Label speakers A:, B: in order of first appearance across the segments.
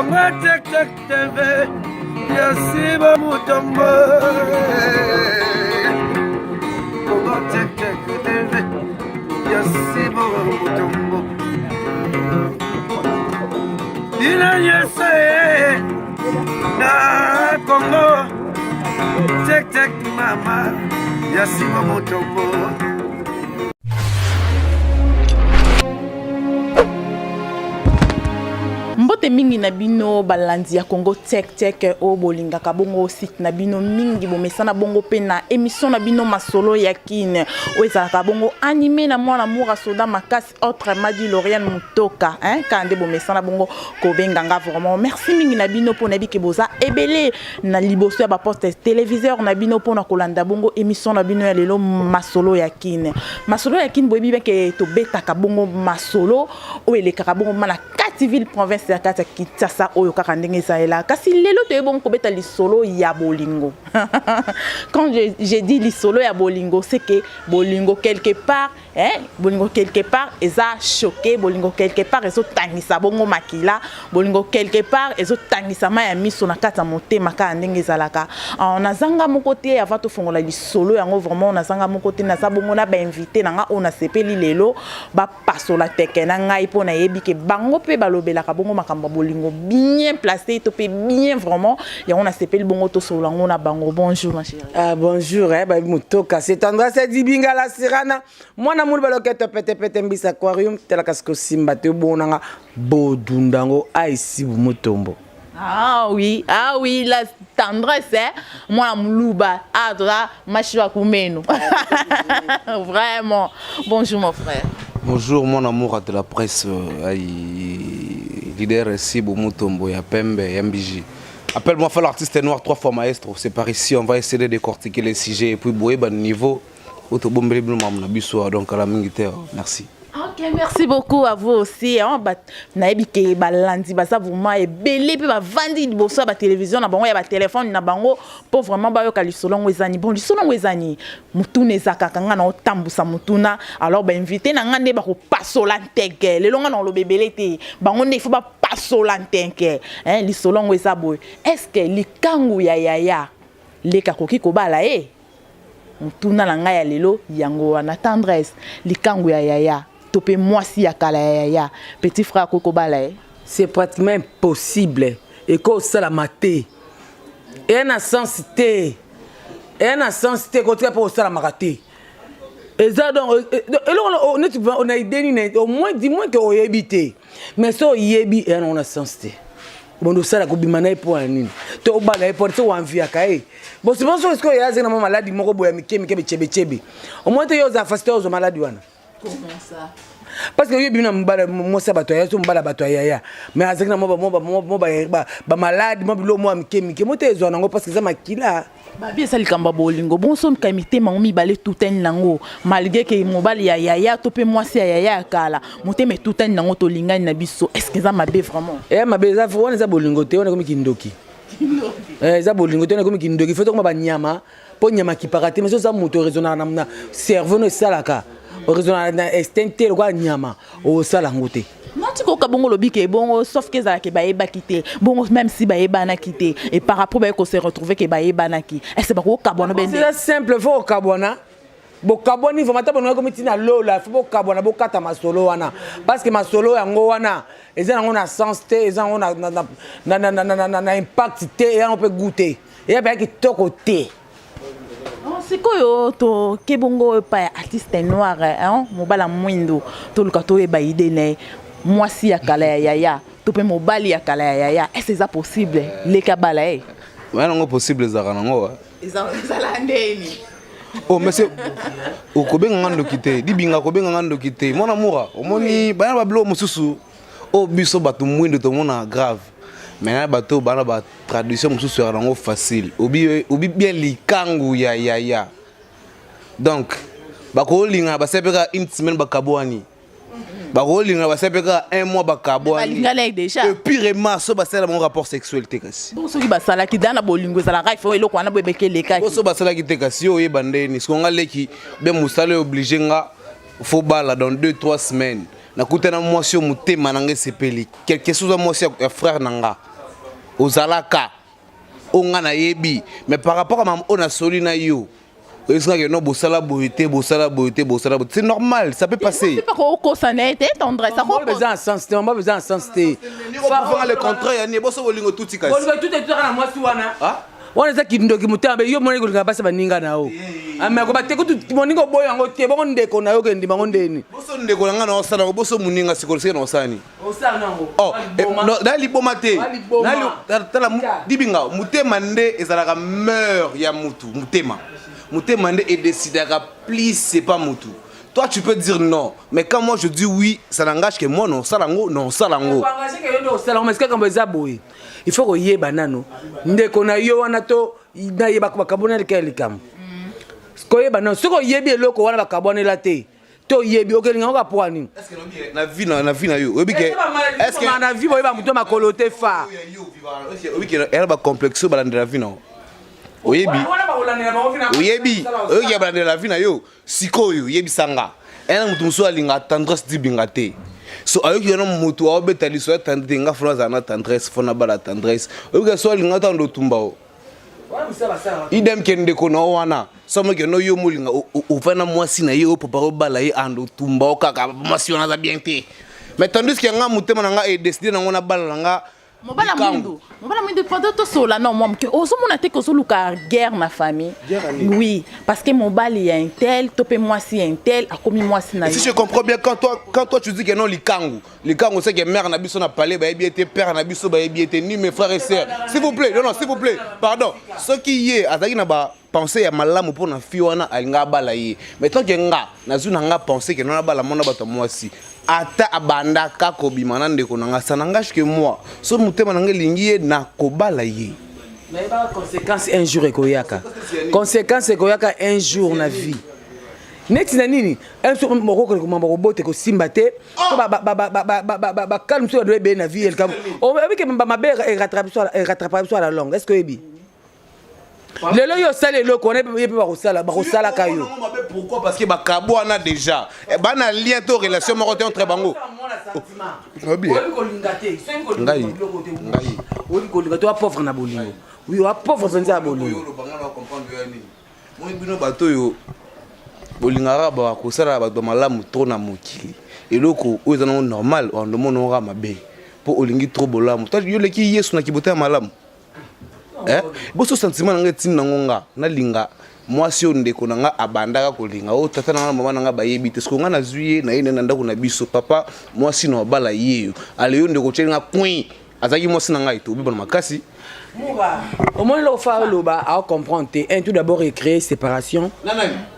A: Congo Tech Tech TV ya Siba Mutombo. Congo Tech Tech TV ya Siba Mutombo. Bino nyonso na Congo Tech Tech mama ya Siba Mutombo.
B: Mbote mingi na bino balandi ya Congo Tech Tech oyo bolingaka bongo site na bino mingi bomesana bongo mpe na émission na bino masolo ya kin oyo ezalaka bongo anime na mwana mura soda makasi autrement dit Lauriane Mutoka hein kaka nde bomesana bongo kobenga nga vraiment merci mingi na bino mpo nayebi ke boza ebele na liboso ya baposte téléviseur na bino mpo na kolanda bongo émission na bino ya lelo masolo ya kin masolo ya kin boyebi bien ke tobetaka bongo masolo oyo elekaka bongo ma na kati ville province ya kati ya Kinshasa oyo kaka ndenge ezalela kasi lelo toyebi bongo kobeta lisolo ya bolingo quand je, je dis lisolo ya bolingo c'est que bolingo quelque part eh, bolingo quelque part eza choqué bolingo quelque part ezotangisa bongo makila bolingo quelque part ezotangisa mai ya miso na kati ya motema kaka ndenge ezalaka ah, nazanga moko te avant tofongola lisolo yango vraiment nazanga moko te naza bongo na bainvité na nga oyo nasepeli lelo bapasola teke na ngai mpo nayebi ke bango mpe balobelaka bongo makambo ya bolingo bien placé to mpe bien vraiment yango nasepeli bongo tosolola yango na bango bonjour ma chérie
C: ah, bonjour eh, babi motoka c'est tendresse dibinga la sirana mwana mulu baloketo petepete mbisa aquarium telaka sikosimba te obonanga bodundango aisibu motombo.
B: Ah oui, ah oui, la tendresse, hein. Moi, Moulouba, ah, toi, Machua Koumeno. Vraiment. Bonjour, mon frère.
D: Bonjour, mon amour de la presse, euh, leader Sibo Mutombo, ya Pembe, MBJ. Appelle-moi l'artiste noir trois fois maestro. C'est par ici, on va essayer de décortiquer les sujets et puis boye ban niveau. Otobombele bino mamu na biso donc à la mingi te. Merci.
B: Ok, merci beaucoup à vous aussi. Hein, ba, nayebi ke balandi baza vraiment ebele pe bavandi liboso ya ba télévision na bango ya ba téléphone na bango po vraiment bayoka lisolo yango eza nini. Bon, lisolo yango eza nini? Motuna eza kaka nga na otambusa motuna. Alors ba invité na nga nde bakopasola nteke. Lelo nga na oloba ebele te. Bango nde il faut bapasola nteke. Hein, lisolo yango eza boye. Est-ce que likangu ya yaya leka akoki kobala ye? Motuna na ngai ya lelo yango wana. Tendresse, likangu ya yaya to pe mwasi ya kala ya yaya, petit frère akoki kobala ye?
C: C'est pratiquement impossible. Ekosalama te. Eya na sens te. Eya na sens te kotika mpe kosalamaka te. Eza donc eloko neti na idée nini au moins du moins que oyebi te. Mais so oyebi eya nango na sens te. Bondo osala kobima na ye mpo na nini to obala ye mpo so oanviaka ye bosibo so esiko ye azali na mwa maladi moko boye ya mike mike bichebechebe omoi te yo ozala fasi te ozwa maladi wana parce que yo ebimi na mobala mwasi ya bato ya so mobala bato ya yaya mais azalaki na mwa bamaladi mwa biloko mwa mike mike mo te ezwa nango parce que eza makila
B: Babi eza likambo ya bolingo bongo soki mitema yango mibale etutani nango malgre ke mobali ya yaya to pe mwasi ya yaya ya kala motema etutani nango tolingani na biso est ce que eza mabe vraiment?
C: Eya mabe eza wana eza bolingo te wana ekomi kindoki eh, eza bolingo te wana ekomi kindoki faut tokoma banyama mpo nyama akipaka te mais oza moto oraisonnaka na cerveau no esalaka oraisonnaka na instinct te lokola nyama osala yango te
B: nati koyoka bongo olobi ke bongo sauf ke ezalaka ke bayebaki te bongo même si bayebanaki te et par rapport baye ko se retrouver ke bayebanaki est ce bakokabwana
C: bende c'est simple faut kokabwana bokabwani vraiment ata bolinga komi ntina lola fo bokabwana bokata masolo wana parce que masolo yango wana eza nango na sens te eza nango na impact te eza nango mpe goût te eya mpe ya kitoko te
B: sikoyo toke bongo epai ya artiste noir hein? Mobala mwindo toluka toyeba ide na ye mwasi ya kala ya yaya to mpe mobali ya kala ya yaya est-ce eza possible leka bala ye
D: wana nango possible ezalaka nango
B: ezala ndeni
D: Oh, mais okobenga nga ndoki te dibinga kobenga nga ndoki te mwana mura omoni bana babiloko mosusu oyo biso bato mwindo tomona grave mais na bato bana ba Traduction mosusu ya nango facile. Obi obi bien likangu ya yaya. Donc bakolinga basali mpe kaka une semaine bakabwani. Bakolinga basali mpe kaka un mois bakabwani.
B: Balingana déjà.
D: Et puis remarque so basala bango rapport sexuel te kasi.
B: Bon soki basalaki da na bolingo ezalaka il faut eloko wana boye beke elekaki.
D: Bon so basalaki te kasi yo oyeba ndeni. Siko nga leki bien mosala obligé nga faut bala dans 2 3 semaines. Nakutana mwasi oyo motema na nga esepeli. Quelque chose mwasi ya frère na nga. Ozalaka oyo nga nayebi, mais par rapport à mama oyo nasoli na yo, oyebisingaki no bosala boye te, bosala boye te, bosala boye. C'est normal, ça peut passer.
B: C'est pas kokosa na ye te, Tendresse.
C: Eza na sens te, mama, eza na sens te.
D: Fanga le contraire ya nini? Boso bolingo tuti kasi.
C: Bolingo tuti etutaka na mwasi wana. Wana eza kindoki, motema be. Yo moni kolinga basi baninga na yo, ameko bate kutu moninga oboyo yango te. Bongo ndeko na yo kendima yango ndeni?
D: Boso ndeko na ngai na osala yango, boso moninga sikoyo sike na osala nini?
C: Osala nango.
D: Oh, na liboma te. Tala dibinga, motema nde ezalaka meur ya mutu. Motema, motema nde edecidaka plus, c'est pas mutu. Toi, tu peux dire non, mais quand moi je dis oui, ça n'engage que moi. Non, osala yango, non, osala yango.
C: Yo nde osala yango, mais kaka eza boye, il faut koyeba nano ndeko na yo wana to nayeba bakabonelaka ya likambo. Koyeba nano, soki oyebi eloko wana bakabwanela te, to oyebi okelinga ngo kapwa nini?
D: Na vie na yo, oyebi ke
C: est na vie boyeba moto makolo te fa.
D: Oyebi ke eyala bacomplexe oyo balandela vie na yo, oyebi, oyebi, oyoki ya balandela vie na yo. Sikoyo yebisanga, ena moto mosusu alinga Tendresse Dibinga te, so ayoki wana moto aobeta liso ya Tendresse te, nga fona azala na Tendresse, fona bala Tendresse. Oyoki so alinga ntango otumba o idem ke ndeko na yo wana, somo ke no yo molinga ovanda mwasi na ye, opopaka obala ye, ando otumba o kaka mwasi wana aza bien te. Mais tandis ke nga, motema na nga edécider nango na bala na nga.
B: Mobala mwindu, mobala mwindu, pendant tosola na mwa moke, ozomona te kozoluka guerre na famille? Oui, parce que mobali ya intel to mpe mwasi ya intel akomi mwasi na
D: Si je comprends bien, quand toi tu dis que non, likangu, likangu, c'est que mère na biso na palais bayebi ete, père na biso bayebi ete, ni mes frères et sœurs, s'il vous plaît, non, non, s'il vous plaît, pardon. Soki ye azalaki na ba pensée ya malamu mpo na fille wana, alinga abala ye. Mais tant que nga nazwi na nga pensée ke non, abala mwana bato ya mwasi, ata abandaka kobima na ndeko na nga, ça n'engage que moi. So motema na nga elingi ye, nakobala ye.
C: Nayebaka conséquence un jour ekoyaka, conséquence ekoyaka un jour na vie. Neti na nini, mokokole komamba kobota ekosimba te, to bakale mosusu bado ebele na vie. Elikamu oyebi ke mabe erattraper biso à la longue. Est ce que oyebi lelo yo osali eloko wana, ye mpe bakosala, bakosalaka yo?
D: Pourquoi? Parce que bakabo wana déjà bana lien to relation moko te entre bango.
C: Oyebi kolinga te,
D: Ngai.
C: oyebi kolinga te, oa pauvre na bolingo. Oui, oa pauvre mpenza ya bolingo.
D: Moi, bino bato oyo bolingaka bakosala bato malamu trop na mokili, eloko oyo eza nango normal, wandomona oka mabe mpo olingi trop bolamu. Yo leki Yesu na kibota ya malamu. Boso sentiment na ngai etindi nango nga nalinga mwasi oyo ndeko na nga abandaka kolinga, oyo tata na nga na mama na nga bayebi te. Soki nga nazwi ye na ye na ndako na biso, papa, mwasi na obala ye yo, ale yo ndeko otyeli nga coin, azalaki mwasi na ngai, tobebana makasi.
C: Omoni eloko fa oloba, acomprendre te. Un, tout d'abord ecréer séparation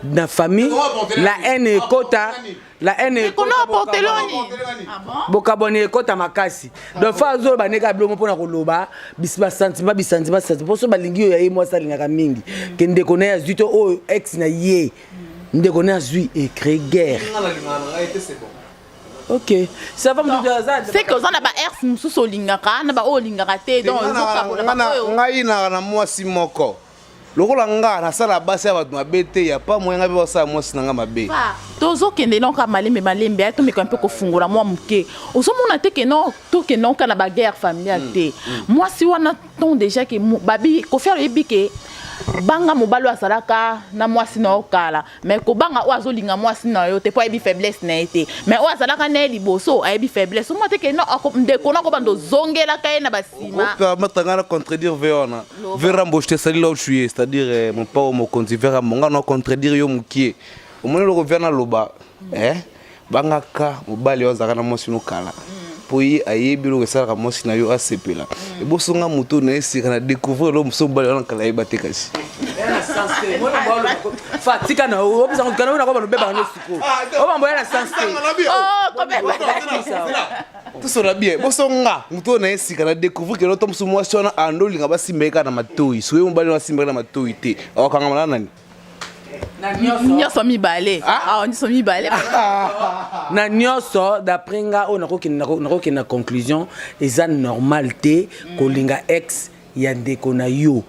C: na famille, la haine ekota, la haine. Bokabwani ekota makasi. Donc fa azoloba ndenge biloko mpona koloba basentiment, bisentiment, sentiment, mpo so balingi oyo ya ye mwasi alingaka mingi ke ndeko na ye azwi, to oyo ex na ye ndeko na ye azwi, ecréer guerre. Ok, ça va.
B: C'est que oza na ba ex mosusu olingaka na baoyo olingaka te, donc ozokabola.
D: Ngai naka na mwasi moko lokola nga nasala basi ya bato mabe te, ya pa moye nga mpe basala mwasi na nga mabe.
B: Tozokende noka malembe malembe, aya tomeka mpe kofungola mwa moke. Ozomona te ke no tokende noka na baguerre familiale te? Mwasi wana ton déjà ke babi Kofi oyebi ke banga mobali oyo azalaka na mwasi na yo kala, mais kobanga oyo azolinga mwasi na yo te, mpo ayebi faiblesse na ye te, mais oyo azalaka na ye liboso ayebi faiblesse. Omona te ke no ndeko na kobanda ozongelaka ye na basima?
D: Permettre nga na contredire ve wana. Verambo, je te salue là où tu es, c'est-à-dire mon père mokonzi Verambo. Nga na contredire yo mokie. Omoni eloko via naloba, eh? Bangaka mobali oyo azalaka na mwasi no kala, mpo ye ayebi eloko esalaka mwasi na yo asepela. Ebosonga moto na ye sika na découvrir eloko mosusu mobali wana kala ayeba te kasi.
C: Fa tika na opisana nako balobebaka no sikoyo, obambo ya na sens te.
D: Tosola bien. Bosonga moto oyo na ye sika na découvrir ke loto mosusu mwasi wana ando olinga basimba ye kaka na matoi. Soki mobali wana asimba ye na matoi te, akokangama na nani?
B: Nyonso mibale awa, nyonso mibale.
C: Na nyonso, d'après nga oyo nakokende na conclusion, eza normal te kolinga ex ya ndeko na yo,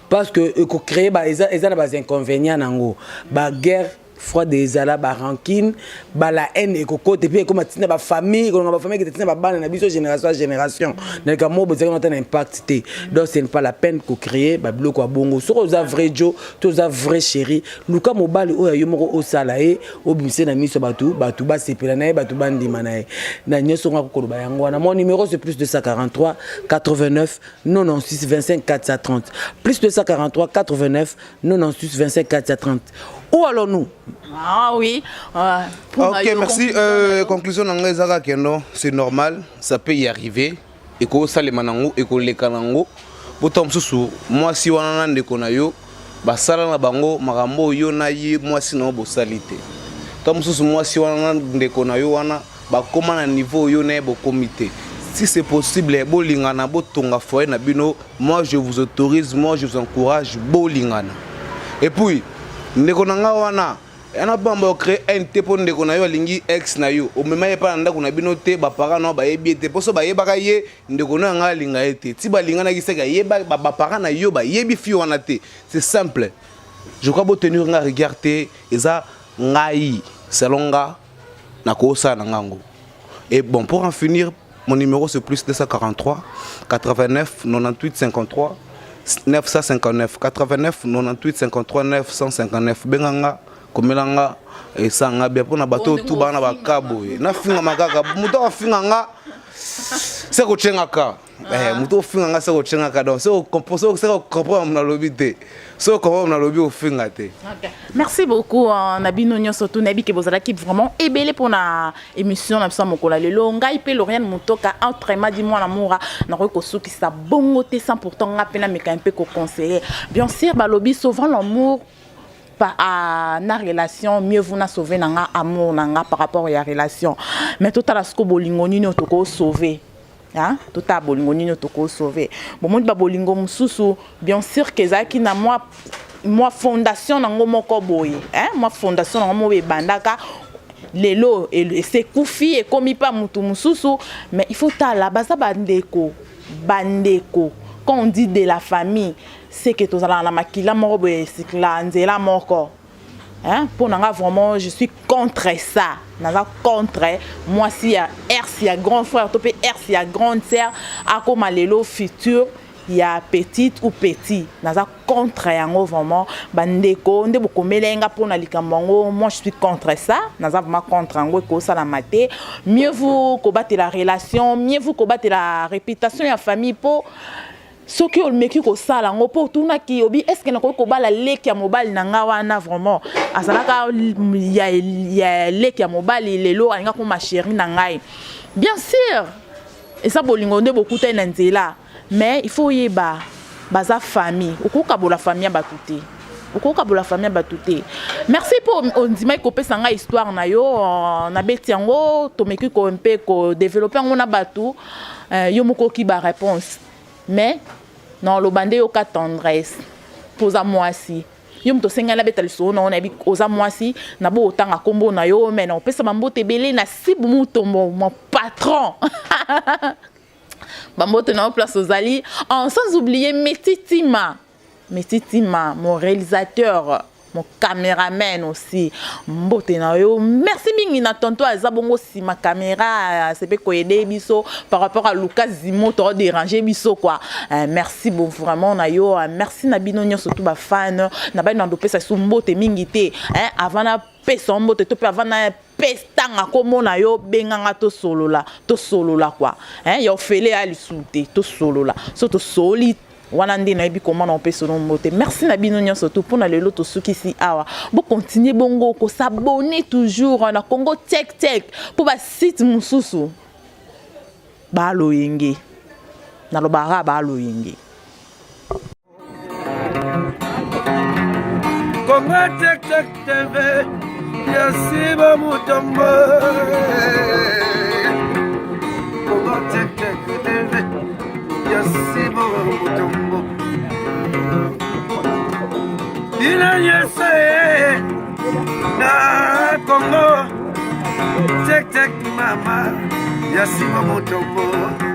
C: parce que ekocréer eza na bainconvénient nango, baguerre. Froide ezala ba rancune, ba la haine ekokota et puis ekoma tina ba famille, kolonga ba famille ekita tina ba bana na biso génération à génération. Na likambo moko bozalaki na impact te. Donc ce n'est pas la peine ko créer ba biloko ya bongo. Soki oza vrai jo, to oza vrai chéri, luka mobali oyo yo moko osala ye, obimise na miso bato, bato basepela na ye, bato bandima na ye. Na nyonso nga koloba yango wana. Mon numéro, c'est plus 243 89 96 25 430. Plus 243 89 96 25 430. Où allons-nous?
B: Ah oui.
D: Ok, merci. Conclusion na ngai ezaka que non, c'est normal, ça peut y arriver. Ekosalema nango, ekoleka nango. Bota mosusu mwasi wana na ndeko na yo basala na bango makambo oyo na ye mwasi na yo bosali te. To mosusu mwasi wana na ndeko na yo wana bakóma na niveau oyo na ye bokomi te. Si c'est possible, bolingana, botonga foyer na bino. Moi, je vous autorise, moi, je vous encourage, bolingana. Et puis ndeko na nga wana yana bamba ocrée un te mpo ndeko na yo alingi ex na yo, omema ye mpa na ndako na bino te, baparent na yo bayebi ye te. Mpo so bayebaka ye, ndeko na yanga alinga ye te, ti balinganaki seke ayeba baparent na yo bayebi fille wana te. C'est simple, je crois. Botenir nga rigueur te, eza ngai, selon nga nakosala na ngango. Et bon, pour en finir, mon numéro, c'est plus 243 89 98 53 959, 89 98 53 959. Benganga, komelanga, esanga bien mpona bato tu bana baka boye. Nafingama kaka, moto afinga nga se kotyengaka, moto ofinga nga se kotyengaka. Donc se ocomprendre nalobi te, so ocomprendre nalobi, ofinga te.
B: Ok. Merci beaucoup na bino nyonso tu. Nayebi ke bozalaki vraiment ebele mpona émission na biso ya mokolo ya lelo. Ngai mpe Lauriane Motoka, autrement dit mwana mura, nakoki kosukisa bongo te sans pourtant nga mpe nameka mpe koconseiller. Bien sûr, balobi sauvant l'amour na relation, mieux vaut na sauver na nga amour na nga par rapport ya relation. Mais totala siko bolingo nini oyo tokosauve, hein? Totala bolingo nini oyo tokosauve. Bomoni, babolingo mosusu, bien sûr ke ezalaki na mwa fondation nango moko boye, hein? Mwa fondation nango moko ebandaka, lelo esekufi, ekomi mpa mutu mosusu. Mais il faut tala, baza bandeko. Bandeko, quand on dit de la famille, c'est que tozalaka na makila moko boye, esikla nzela moko, hein? Mpo na nga, vraiment, je suis contre ça. Naza contre mwasi ya ex ya grand frère to mpe ex ya grande sœur akóma lelo futur ya petite ou petit. Naza contre yango vraiment. Bandeko nde bokomela nga mpona likambo yango, moi, je suis contre ça. Naza vraiment contre yango, ekosalama te. Mieux vaut kobatela relation, mieux vaut kobatela réputation ya famille. Mpo soki omeki kosala yango, mpo otunaki obi est-ce nakoki kobala leki ya mobali na nga wana, vraiment azalaka ya leki ya mobali, lelo alinga koma chéri na ngai. Bien sûr, eza bolingo nde bokutani na nzela, mais il faut oyeba baza famille. Okokabola famille ya bato te, okokabola famille ya bato te. Merci mpo ondimaki kopesa ngai histoire na yo. Nabeti yango, tomeki mpe kodévelopper yango na bato. Yo moko oki baréponse, mais na oloba nde yoka tendresse mpo oza mwasi. Yo moto osengeli abeta lisolo na yo, nayebi oza mwasi na bo otanga nkombo na yo, mais na opesa bambote ebele na Sibu Mutombo, mon patron. Bambote na yo place ozali, sans oublier Meti Tima, Meti Tima, mon réalisateur, mon caméraman aussi. Mbote na yo. Merci mingi na tonto aza bongo nsima caméra, sepe koyede biso par rapport à Lucas Zimo to déranger biso quoi. Merci bon vraiment na yo. Merci na bino nyonso tu bafan na bani na ndopesa su mbote mingi te, hein, avant na pesa mbote to mpe avant na pesa ntanga komona yo, benganga, tosolola, tosolola quoi, hein, ya ofele ya lisusu te, tosolola. So tosoli wana nde nayebi koma na opesa no mbote. Merci na bino nyonso tu mpona lelo. Tosukisi awa. Bokontinue bongo kos'abonner toujours na Congo Tech Tech, mpo basite mosusu baloyenge, nalobaka baloyenge.
A: Congo Tech Tech TV Yasiba Mutombo. Congo Tech Tech TV Yasiba Mutombo. Bino nyonso na Congo Tech Tech, mama Yasiba Mutombo.